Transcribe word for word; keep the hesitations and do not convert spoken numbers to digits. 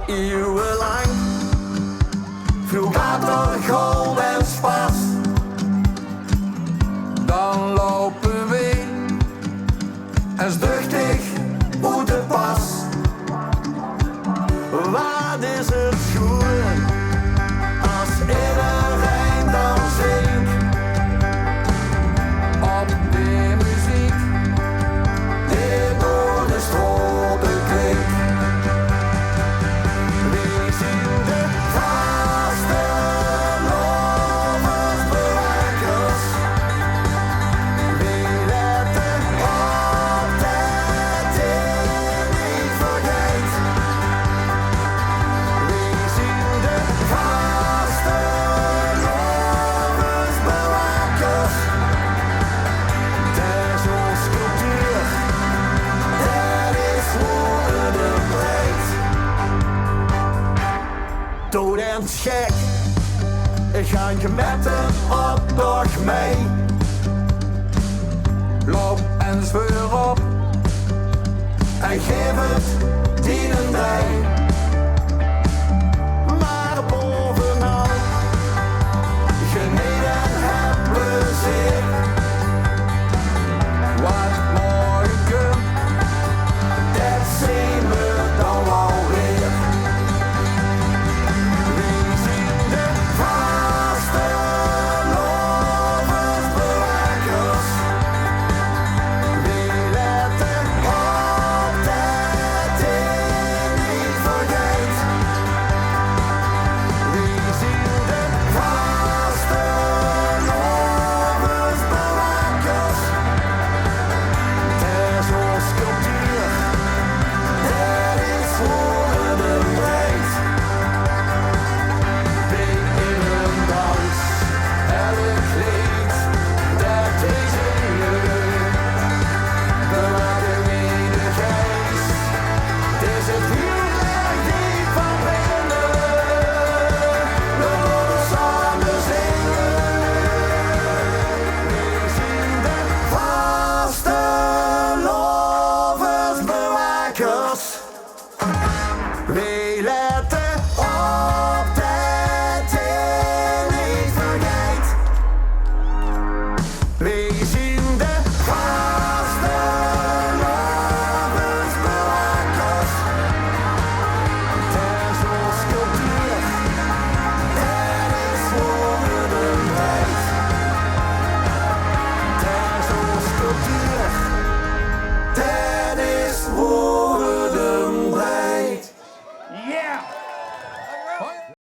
Ieuwelang vloog water, golf en spas. Dan loupe we ens duchtig oet de pas. Wat is 't sjoen as ederein dan zink op de meziek die door de straote klink. Wie zien de vastelaovesbewaekers? Wie lette op det 't neet vergeit? Wie zien de vastelaovesbewaekers? Det is ós cultuur, det is woe we de breid. Doot ens gek, gaon gmette optoch mei. Loup ens veurop en gaef 't dien dreij.